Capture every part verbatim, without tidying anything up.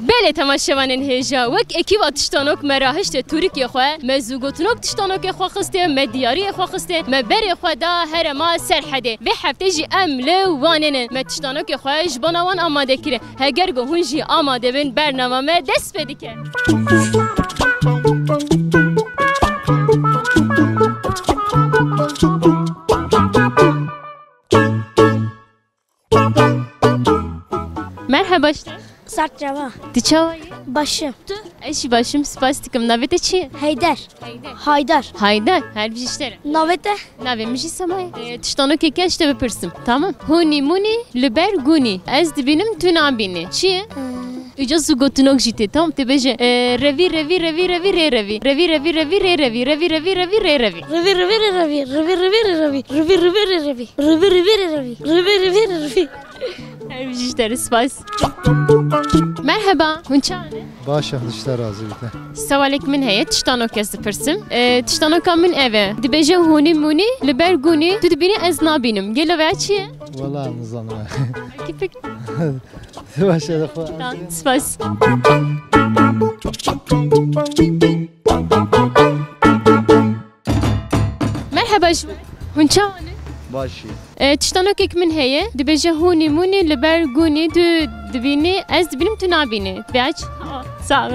Belê temaşevanên hêja, wek ekîba Tiştanok me rahişte tûrikê xwe, me zûgotinok Tiştanokê xwe xiste, me diyariyê xwe xiste, me berê xwe da herêma Serhedê. Vê heftê jî em li Wanê ne. Me Tiştanokê xwe ji bona wan amade kire. Heger ku hûn jî amade bin, bernama me dest pê dike. Merheba ji te. Serçava. Tu çawa yî? Baş im. Tu? Ez jî baş im, spas dikim. Navê te çi ye? Heyder. Heyder. Haydar. Haydar, her bijî ji te re. Navê te? Navê min jî Sema ye. E, tiştanokê ke ji te bipirsim. Tamam. Hûnî mûnî li ber gûnî. Ez dibînim tu nabînî. Çi ye? Ee. Îca zû gotinok jî tê. Tamam, tê bêje, e, revî, revî, revî, revî, rê revî. Revî, revî, revî, rê revî. Revî, revî, revî, rê revî. Revî, revî, rê revî. Revî, revî, rê revî. Revî, revî, rê revî. Revî, revî, rê revî. Her bijî ji te re spas. Merheba, hûn çawa ne? Baş e, Xwedê ji te razî bite. Sewalek min heye, tiştanok ez dipirsim. E, tiştanoka min ev e. Dibêje hûnî mûnî, li ber gûnî, tu dibînî ez nabînim. Gelo veya çi ye? Wela nizanim. Belkî pik- Baş e, xwe. Tamam, spas. Merheba ji we. Hûn çawa ne? Baş î. E, tiştanokek min heye, dibêje hûnî mûnî li ber gûnî tu dibînî, ez dibînim tu nabînî. Veya çi? Sağ ol.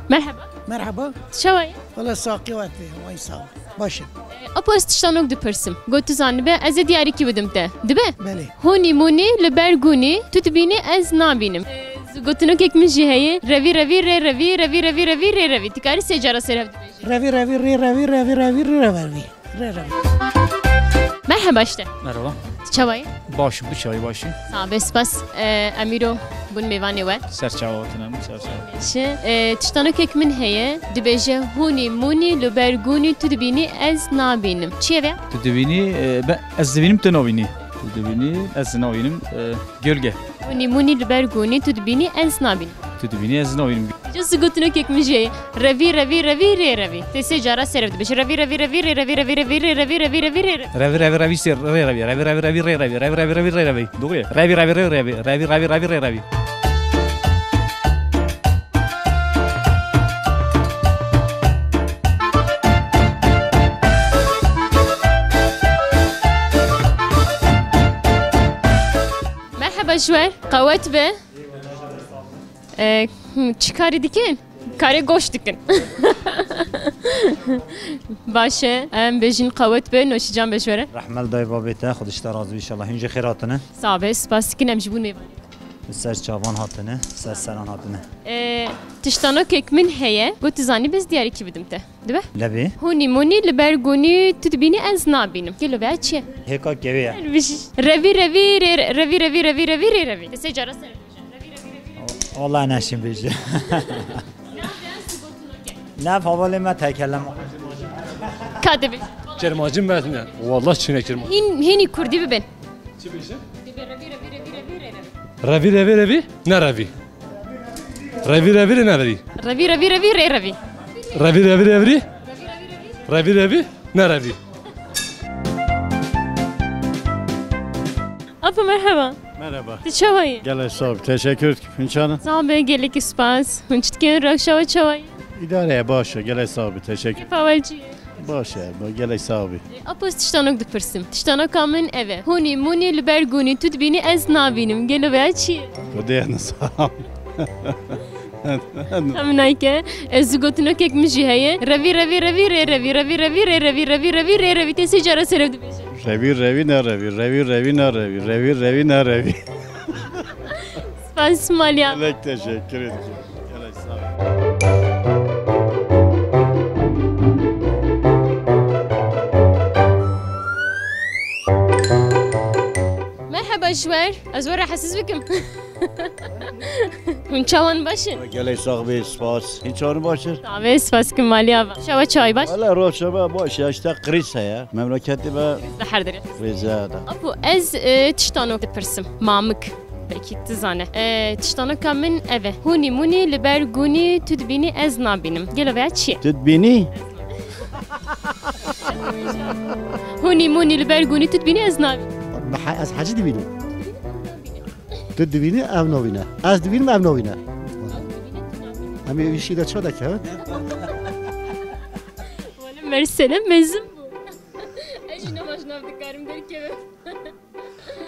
Merheba. Merheba. Çawa yî? Wala saqî wextê, way sağ ol. Baş im. Apo ez tiştanok dipirsim. Got tu zanibe, ez ê diyarîkî bidim te. Dibe? Belê. Hûnî mûnî li ber gûnî, tu dibînî ez nabînim. Gotinokek min jî heye. Revî, revî, rê revî, revî, revî, revî, rê revî. Tu karî sê cara ser hev dibêjî. Revî, revî, rê revî, revî, revî, rê revî. Rê revî. Merheba ji te. Merhaba. Tu çawa yî? Baş im, tu çawa yî, baş î? Sağ be, spas. Ee, em îro bûn mêvanê we. Ser çava hatine min, ser çava. Çi? Ee, tiştanokek min heye, dibêje, hûnî, mûnî, li ber gûnî, tu dibînî, ez nabînim. Çi ye vê? Tu dibînî, e, be, ez dibînim, tu nabînî. Tu dibînî, ez nabînim, e, gölge. Hûnî, mûnî, li ber gûnî, tu dibînî, ez nabînim. Tu dibînî, ez nabînim. Cihê gotinokek min jî heye. Revî, revî, revî, rê revî. Tê sê cara ser hev dibêje. Revî, revî, revî, rê revî, revî, revî, revî, rê revî, rê revî, rê revî, sêr, rê revî. Revî, revî, revî, rê revî. Revî, revî, revî, rê revî. Revî, revî, revî, rê revî. Revî, revî, revî, rê revî. Merheba ji we, qewet be. Ee, çi karî dikin? Karê goşt dikin. Baş e, em bêjin qewet be, noşîcan be ji we re. Rehme li dayê babê te, Xwedê ji te razî be înşallah. Hûn jî xêr hatine. Sağ be, spas dikin, em jî bûn mêvanê. Ser çavan hatine, ser seran hatine. Ee, tiştanokek min heye, got tu zanî, bes diyarîkî bidim te. Dibe? Lebê. Hûnî mûnî li ber gûnî tu dibînî ez nabînim. Gelo veya çi ye? Hêka kevê ye. Her bijî. Revî, revî, rê, revî, revî, revî, revî, rê revî. Tê sê cara ser. Wala neşim bêje. Ne favalê me tekellem. Ka dibê. Kirmacî me ne. Wala çine kirmacî. Hîn, hînî kurdî bibin. Çi bêje? Revî, revî, revî, ne revî. Revî, revî, ne revî. Revî, revî, revî, rê revî. Revî, revî, revî. Revî, revî, ne revî. Apo merheba. Merhaba. Tu çawa yî? Gelek sağ ol. Teşekkür ederim. Hûn çawa ne? Sağ be, gelekî spas. Hûn çi dikin? Rewşa we çawa yî? İdare ye, baş e. Gelek sağ ol. Teşekkür. Kêfa we çi ye? Baş e, ba-, gelek sağ ol. Apo ez tiştanok dipirsim. Tiştanoka min ev e. Hûnî, mûnî, li ber gûnî, tu dibînî ez nabînim. Gelo veya çi ye? Xwedê ez nizanim. Xem nayke, ez zû gotinokek min jî heye. Revî, revî, revî, rê revî, revî, revî, rê revî, revî, revî, rê revî. Tê sê cara ser hev dibêjim. Revî, revî, ne revî, revî, revî, ne revî, revî, revî, ne revî. Spas Malya. Gelek teşekkür ederim. Gelek sağ ol. Merheba ji we. Ez we rahatsiz bikim. Hûn çawan baş in? Gelek sax bî, spas. Hîn çawan baş in? Tabii, spas ki maliya va. Şewa çay baş? Valla roşa me baş ya, işte kriz heye. Memleketi me Zehir diri. Rêze da. Apo, ez, e, tiştanok dipirsim. Mamik. Belkî tu zane. E, tiştanoka min ev e. Hûnî mûnî li ber gûnî tu dibînî ez nabînim. Gelo veya çi ye? Tu dibînî? Hûnî mûnî li ber gûnî tu dibînî ez nabînim. Meha-, ez hecî dibînim. Tu dibînî ev nabîne. Ez dibînim ev nabîne. Em ê wî şî de ça dekevin? Wele mersele mezin bû. Ez jî nava ji nav dikarim derkevim.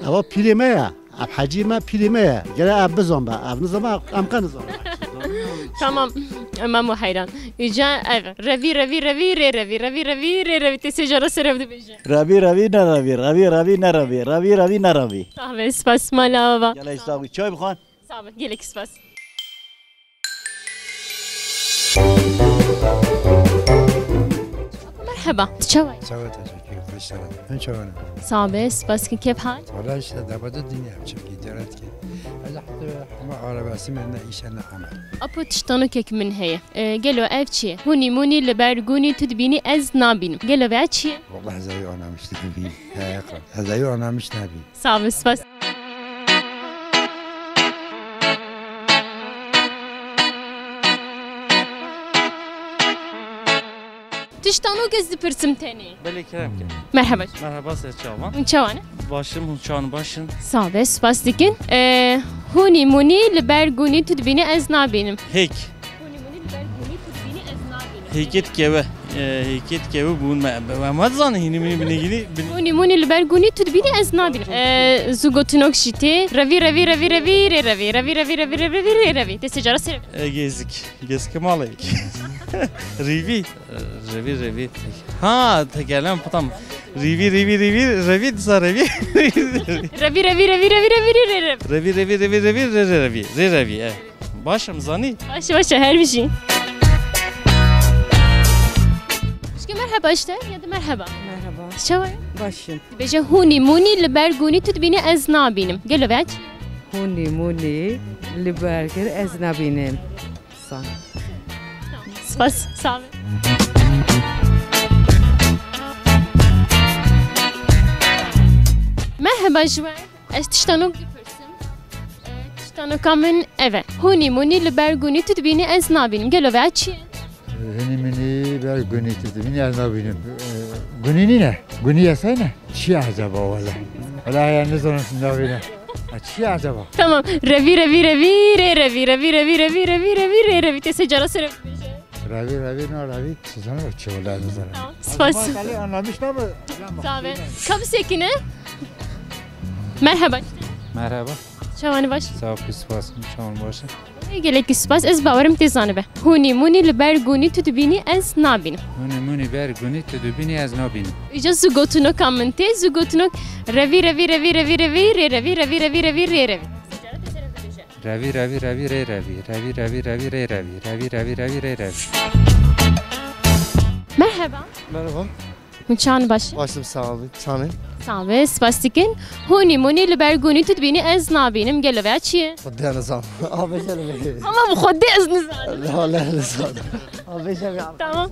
Ewa pîrê me ye. Ev hecî me pîrê me ye. Gere ev bizan be. Ev nizan be, em qe nizan. Tamam. Memo heyran. Îca ev. Revî, revî, revî, rê revî. Revî, revî, rê revî. Tê sê cara ser ev dibêje. Revî, revî, ne revî. Revî, revî, ne revî. Revî, revî, ne revî. Sağ be, spas. Mala ava. Gelek sağ bî. Çay bixwan. Sağ be, gelek spas. Merhaba, tu çawa yî? Çawa teşekkür, hoş geldin. Hûn çawa ne? Sağ be, spas ki kef hal. Valla işte depoda dünya çekî, deret ki. Ez heta hema arabası mene işe ne amel. Apo tiştanokek min heye. E, gelo ev çi ye? Hûnî mûnî li ber gûnî tu dibînî ez nabînim. Gelo veya çi ye? Vallahi ez ew anlamış nabînim. He, ez ew anlamış nabînim. Sağ ol, spas. Tiştanok ez dipirsim tenê. Belê kerem ke. Merhaba. Merhaba, ser çavan. Hûn çawan e? Başim, hûn çawan başin. Sağ be, spas dikin. Ee, hûnî mûnî li ber gûnî tu dibînî ez nabînim. Hêk. Hûnî mûnî li ber gûnî tu dibînî ez nabînim. Hêkê dikeve. Ee, hêkê dikeve bûn me. Em hadizanin hînî mûnî binêgînî. Hûnî mûnî li ber gûnî tu dibînî ez nabînim. Ee, zû gotinok jî tê. Revî, revî, revî, revî, rê revî. Revî, revî, revî, revî, revî, rê revî. Tê sê cara sê revî. Ee, gezîk. Gezîk malê. Rîvî. Revî, revî. Ha, tekelem pitam. Rîvî, rîvî, rîvî, revî, disa revî. Revî, revî, revî, revî, revî, rê, revî. Revî, revî, revî, revî, rê, revî, rê, revî, e. Baş im zanî? Baş e, baş e, her bijî. Pişkê merheba işte, ya da merheba. Merheba. Çawa ye? Baş im. Dibêje hûnî mûnî li ber gûnî tu dibînî ez nabînim. Gelo veya çi? Hûnî mûnî li ber gûnî ez nabînim. Sağ ol. Spas, sağ ol. Merheba ji we. Ez tiştanok dipirsim. E, tiştanoka min ev e. Hûnî mûnî li ber gûnî tu dibînî ez nabînim. Gelo veya çi ye? Hûnî mûnî ber gûnî tu dibînî ez nabînim. E, gûnî nîne. Gûnî yesayne. Çi acaba wele? Wele ya nizanim nabîne. Ha, çi acaba? Tamam. Revî, revî, revî, rê revî. Revî, revî, revî, revî, revî, rê revî. Tê sê cara sê revî dibêje. Revî, revî, na revî. Siz ne çi wele nizanim. Tamam. Spas. Ama belê anlamış ama. Sağ be. Ka bisekine. Merhaba. Merhaba. Çawan e, baş? Sağ ol, spas. Çawan baş e. Gelekî spas. Ez bawerim tê zanibe. Hûnî mûnî li ber gûnî tu dibînî ez nabînim. Hûnî mûnî ber gûnî tu dibînî ez nabînim. Îca zû gotinoka min tê, zû gotinok revî, revî, revî, revî, revî, rê revî, revî, revî, revî, rê revî. Revî, revî, revî, rê revî. Revî, revî, revî, rê revî. Revî, revî, revî, rê revî. Merheba. Merhaba. Hûn çawan baş e? Başım sağ olun. Çawan e? Sağ be, spas dikin. Hûnî mûnî li ber gûnî tu dibînî ez nabînim. Gelo veya çi ye? Xwedê nizanim. Abi gel be. Ama bi Xwedê ez nizanim. La, la, nizanim. Abi gel be. Tamam.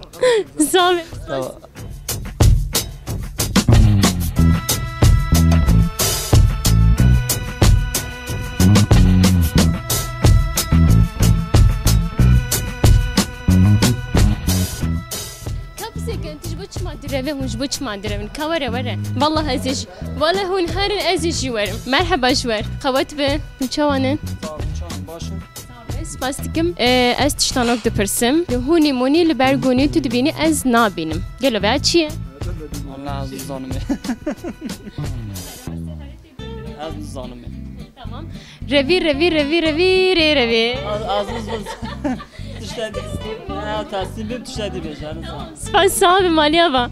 Sağ ol. Tamam. Ka bisekin, tu ji bo çima direve, hûn ji bo çima direvin? Ka were, were. Wallah ez ê ji, wallah hûn herin ez ê jî werim. Merheba ji we. Qewet be. Hûn çawan in? Sağ olun, çawan, baş in. Spas dikim. Ee, ez tiştanok dipirsim. Hûnî mûnî li ber gûnî tu dibînî ez nabînim. Gelo veya çi ye? Allah, ez nizanim. Ez nizanim. Tamam. Revî, revî, revî, revî, rê revî. Ez, ez nizanim. Tiştê dî. Ha, teslim bim, tiştê dî bêje, nizanim. Spas, sağ ol, maliya va.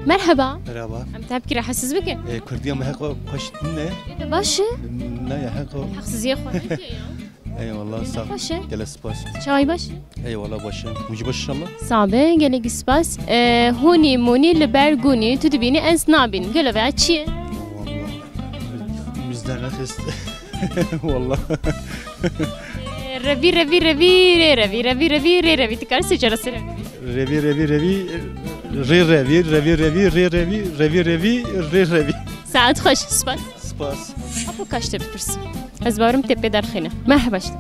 Merhaba. Merhaba. Em te hepkî rahatsiz bikin. E, Kurdiya me heko xweş ne? Baş e? Ne ya heko. Haksiziyê xwe neke ya. Eyvallah, sağ ol. Baş e? Gele spas. Çay baş e? Eyvallah, baş e. Hûn jî baş inşallah. Sağ be, gelek spas. E, hûnî mûnî li ber gûnî tu dibînî ez nabînim. Gelo veya çi ye? Vallahi. Biz Zerre xist. Wallah. Revî, revî, revî, rê revî, revî, revî, rê revî. Tu karî sê cara sê revî. Revî, revî, revî, rê revî, revî, revî, rê revî, revî, revî, rê revî. Saet xweş, spas. Spas. Apo kaş te bipirsim. Ez bawerim te pê derxîne. Merheba ji te.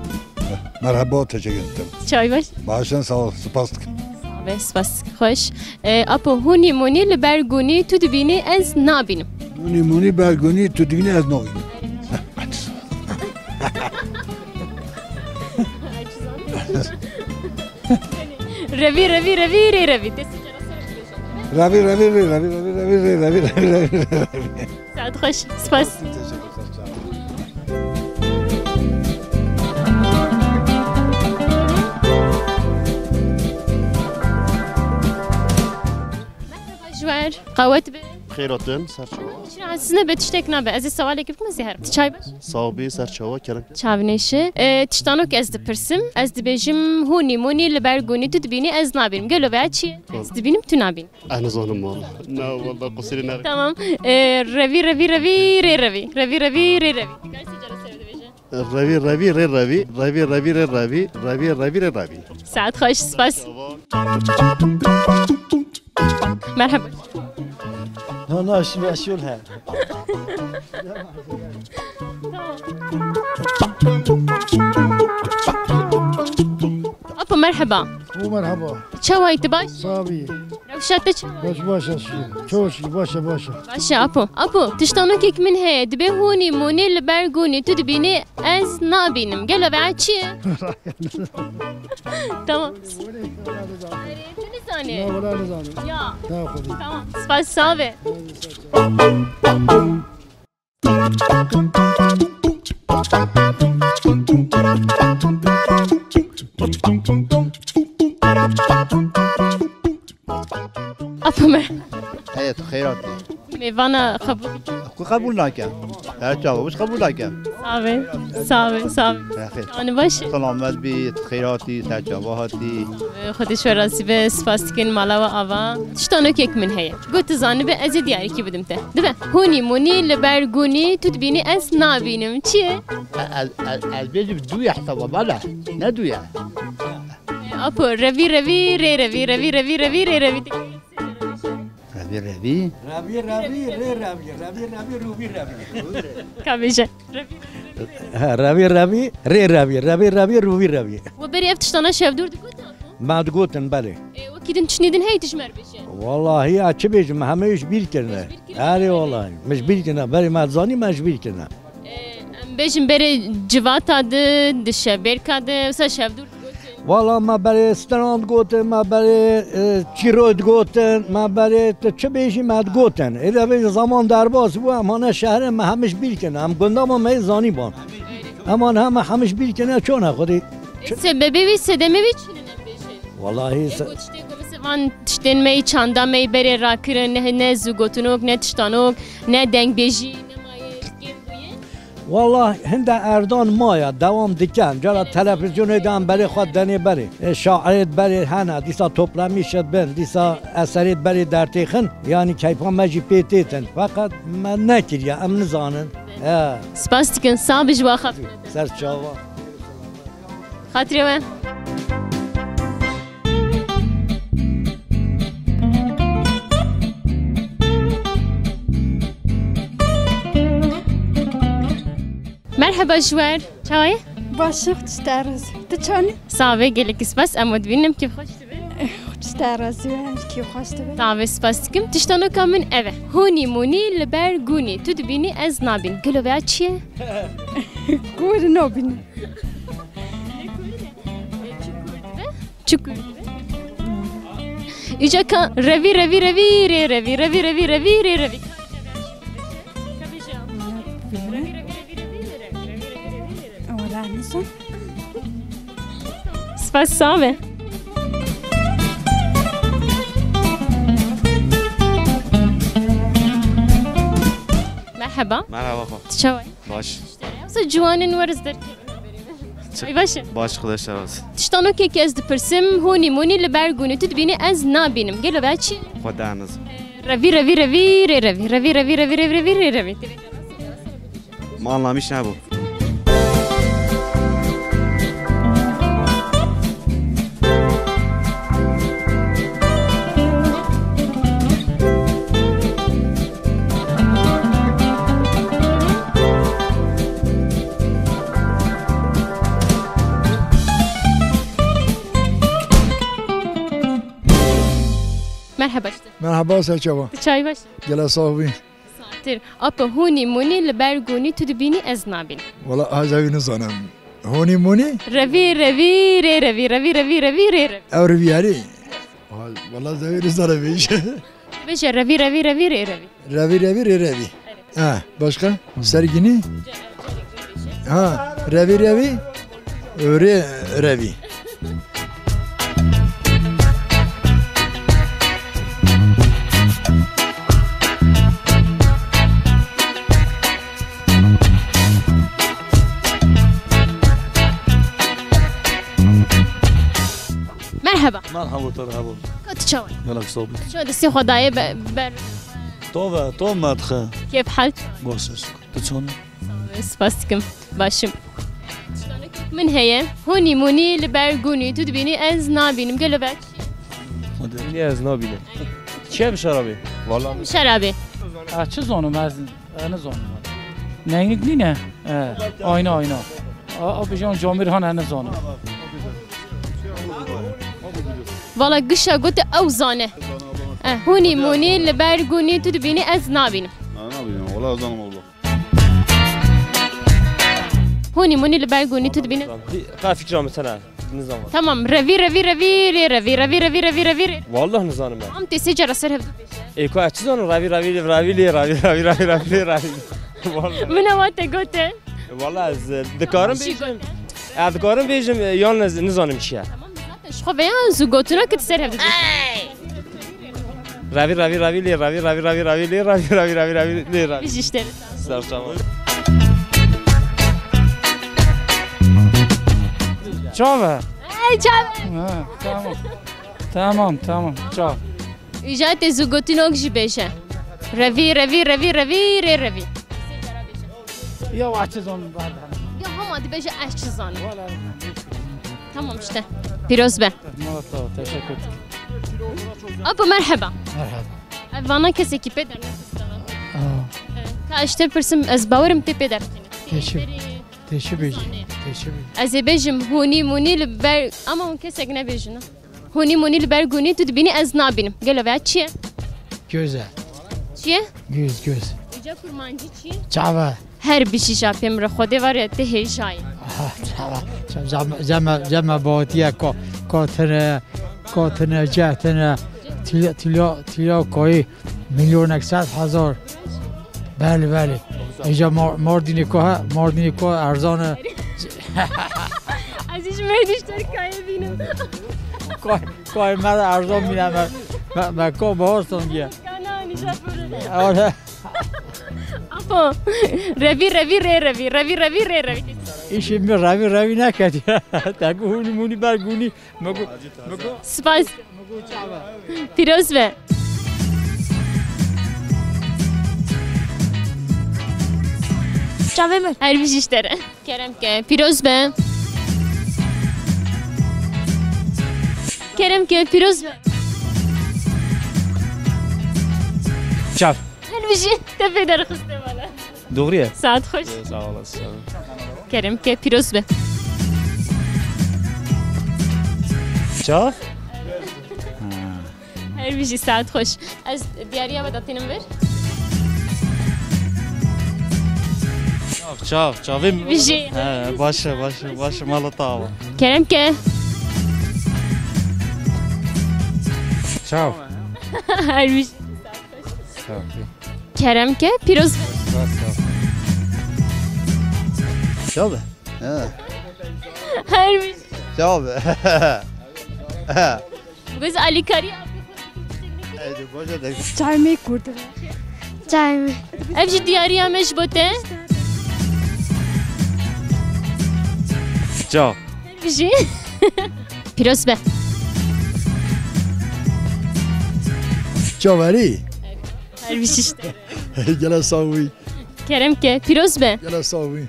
Merhaba, teşekkür ederim. Çay baş? Başın sağ ol, spas dikim. Ve spas. Xweş. E, Apo, hûnî mûnî li ber gûnî tu dibînî ez nabînim. Hûnî mûnî ber gûnî tu dibînî ez nabînim. Revî, revî, revî, rê revî. Destê cara ser bibêje. Revî, revî, rê revî, revî, revî, rê revî, revî, revî, revî, revî. Saet xweş. Spas. Teşekkür ederim. Merhaba Jwer. Qewet be. Xêr hatin, ser çawa. Çira ez ne be tiştek nabe. Ez ê sewalek bikim ez ê herim. Çay baş? Sağ ol, ser çawa, kerem. Çavnêşe. E, tiştanok ez dipirsim. Ez dibêjim hûnî mûnî li ber gûnî tu dibînî ez nabînim. Gelo veya çi ye? Ez dibînim tu nabîn. Ez nizanim walla. Na walla qusirî ne. Tamam. E, revî, revî, revî, rê revî. Revî, revî, rê revî. Revî, revî, rê revî. Revî, revî, rê revî. Revî, revî, rê revî. Saet xweş, spas. Merhaba. Na, na, şi-, şol he. Apo merheba. Û merheba. Çawa yî tu baş? Sabî. Rewşa te çawa ye? Baş, baş, baş. Çok iyi, başa, başa. Baş e, Apo. Apo, tiştanokek min heye. Dibê hûnî mûnî li ber gûnî tu dibînî ez nabînim. Gelo veya çi ye? Tamam. Erê, tu nizanî? Ya, wala nizanî. Ya. Ya, xwedî. Tamam. Spas, sağ be. Apo me. Heye, tu xeyratî. Mêvana qebûl. Ku qebûl nake. Her çawa wis qebûl nake. Sağ be, sağ be, sağ be. Xêr. Anî baş. Selamet bî, tu xeyratî, ser çava hatî. Xwedê ji we razî be, spas dikin, mala we ava. Tiştanokek min heye. Got tu zanibe, ez ê diyarîkî bidim te. Dibe, hûnî mûnî li ber gûnî tu dibînî ez nabînim. Çi ye? Ez, ez, ez bêjim dû ye hesaba, bala. Ne dû ye? Apo, revî, revî, rê revî, revî, revî, revî, rê revî. Revî, revî. Revî, revî, rê revî, revî, revî, rûvî revî. Ka bêje. He, revî, revî, rê revî, revî, revî, rûvî revî. We berê ev tiştana şevdûr digotin? Me digotin, belê. E, wekî din tiştê din heye tu ji me re bêje? Wallahî ya çi bêjim, me hemû ji bîr kirine. Erê wallahî, me ji bîr kirine. Berê me zanî me ji bîr kirine. E, em bêjin berê civata di, di şevbêrka di, wisa şevdûr digotin? Wala me berê stran digotin, me berê, e, çîroy digotin, me berê tu çi bêjî me digotin. Êde vê zaman derbas bû, em hane şehrê me hemî ji bîr kirine. Em gunda me me zanî ban. Em hane heme hemî ji bîr kirine çone xwedî. E, sebebê wî, sedemê wî çi ne em bêjin? Wallahî se- Ê, got tiştê ku mesela van tiştên me yî çanda me yî berê rakirin, ne, ne zû gotinok, ne tiştanok, ne dengbêjî, ne mayê kêm bûye. Wala hinde erdan maya, dewam dikin. Cara televizyonê de em berê xwe denê berê. E, şairê berê hene, dîsa toplemîşe bin, dîsa eserê berê dertêxin. Yanî keyfa me jî pê têtin. Feqet me nekiriye, em nizanin. He. Spas dikin, sağ bi ji we xatirê. Ser çava. Xatirê we. Merheba Jwer, çawa ye? Baş e, xwe çi te razî. Tu çawa ne? Sağ be, gelekî spas, em we dibînin, em kêf xweş dibe. Xwe çi te razî be, em kêf xweş dibe. Sağ be, spas dikim. Tiştanoka min ev e. Hûnî mûnî li ber gûnî. Tu dibînî ez nabîn. Gelo veya çi ye? Gûr nabînim. Çukur dibe. Çukur dibe. Îca ka revî, revî, revî, rê revî, revî, revî, revî, rê revî. Wala nisan. Spas, sağ be. Merhaba. Merhaba xwe. Tu çawa yî? Baş. Wisa ciwanên weriz derkevin. Ay baş e. Baş, Xwedê şer olsun. Tiştanokek ez dipirsim, hûnî mûnî li ber gûnî tu dibînî ez nabînim. Gelo veya çi? Xwedê niz. Revî, revî, revî, rê revî. Revî, revî, revî, revî, revî, rê revî. Anlamış ne bu? Merhaba işte. Merhaba, serçava. Çay baş. Gela sağ ol. Satir. Apo, hûnî mûnî li ber gûnî tu dibînî ez nabînim. Wala ez evî nizanim. Hûnî mûnî? Revî, revî, rê revî, revî, revî, revî, rê revî. Ew revî erê. Wala ez evî nizanim vêj. Bêje revî, revî, revî, rê revî. Revî, revî, rê revî. Ha, başka? Sergînî? Ha, revî, revî, rê revî. Merheba. Merhaba, merhaba. Ka tu çawa? Gelek sağ ol. Çawa destê xwe dayê be-, ber. To ve, to me dixe. Kêf hal. Baş e. Tu çawa? Spas dikim. Başim. Min heye. Hûnî mûnî li ber gûnî tu dibînî ez nabînim. Gelo ber çi? Hadi. Yine ez nabînim. Çiye bi şerabê? Vallahi. Bi şerabê. Ah, çi zonim ez, ez nizonim. Neynik nîne? E, ayna, ayna. A, a bijan camir han ez nizonim. Vala gişa gote ew zane. E, hûnî mûnî li ber gûnî tu dibînî ez nabînim. Ha, nabînim. Wala zanim abla. Hûnî mûnî li ber gûnî tu dibînî. Ka fikra min tene. Nizam. Tamam. Revî, revî, revî, rê, revî, revî, revî, revî, revî, rê. Vallahi nizanim ben. Em tê sê cara ser hev bêje. Ê, ku ez çi zanim? Revî, revî, revî, lê, revî, revî, revî, revî, revî. Vallahi. Min ewa te gote. Vallahi ez, e, dikarim bêjim. Gote. Ez dikarim bêjim, e, yalnız nizanim çi ye. Tamam, zaten ji xwe veya zû gotina ki tu ser hev dibêje. Ravî, ravî, ravî, lê, ravî, ravî, ravî, ravî, lê, ravî, ravî, ravî, ravî, lê, ravî. Bijî ji te re. Ser çavan. Çav e? Ey, çav e? Ha, tamam. Tamam, tamam. Çav. Îja tê zû gotinok jî bêje. Revî, revî, revî, revî, rê revî. Ya, ez çi zanim, ben de. Ya, hema dibêje ez çi zanim. Wala. Tamam işte. Pîroz be. Mala sağ ol, teşekkür ederim. Apo, merheba. Merhaba. Ev vana kesekî pê dernexistine. Aa. E, ka ez te pirsim, ez bawerim tê pê derxîne. Teşekkür. Tê çi bêjî? Tê çi bêjî? Ez ê bêjim hûnî mûnî li ber, ama hûn kesek nebêjin. Hûnî mûnî li ber gûnî tu dibînî ez nabînim. Gelo veya çi ye? Göz e. Çi ye? Göz, göz. Îca kurmancî çi ye? Çav e. Her bijî ja pê min re Xwedê var ya tê hêjayî. Aha, çav e. Cem, cem, cem, cem me bawetiye ko, ko tine, ko tine, ceh tine. Tilo, tilo, tilo koyî. Milyonek sed hezar. Belê, belê. Îca Mar-, Mardînê ku he, Mardînê ku erzan e. Ez ji me dişter kayê bînim. Kay, kay me de erzan bîne me. Me, me ko bahar sandiye. Kana nîşa pûre. Öyle. Apo. Revî, revî, rê revî. Revî, revî, rê revî. Îşê min revî, revî neketiye. Te ku hûnî mûnî ber gûnî. Me got, me got. Spas. Me got çawa. Pîroz be. Çavê min. Her bijî ji te re. Kerem ke, pîroz be. Kerem ke, pîroz be. Çav. Her bijî te pê derxiste bala. Doğru ya. Saet xweş. Ee, sağ olasın. Kerem ke, pîroz be. Çav? Ha. Her bijî, saet xweş. Ez diyariya we datînim vir. Çav, çav, çavê min. Bijî. He, baş e, baş e, baş e, mala tawa. Kerem ke. Çav. Her bijî. Çav. Kerem ke, pîroz be. Spas, spas. Çav be. He. Her bir. Çav be. Biz alîkarî. Haydi, boşa de. Çay mı kurdun? Çay mı? Ev jî diyariya me ji bo te. Çav. Her bir jî. Pîroz be. Çaverî. Her bir jî işte. Gele sağ ol. Kerem ke, pîroz be. Gele sax bî.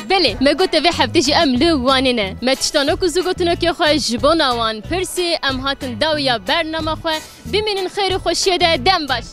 Belê, me gote vê heftê jî em li Wanê ne. Me tiştano ku zû gotinokê xwe ji bona wan pirsî, em hatin dawiya bernama xwe. Bimînin xêr û xweşiyê de, dem baş.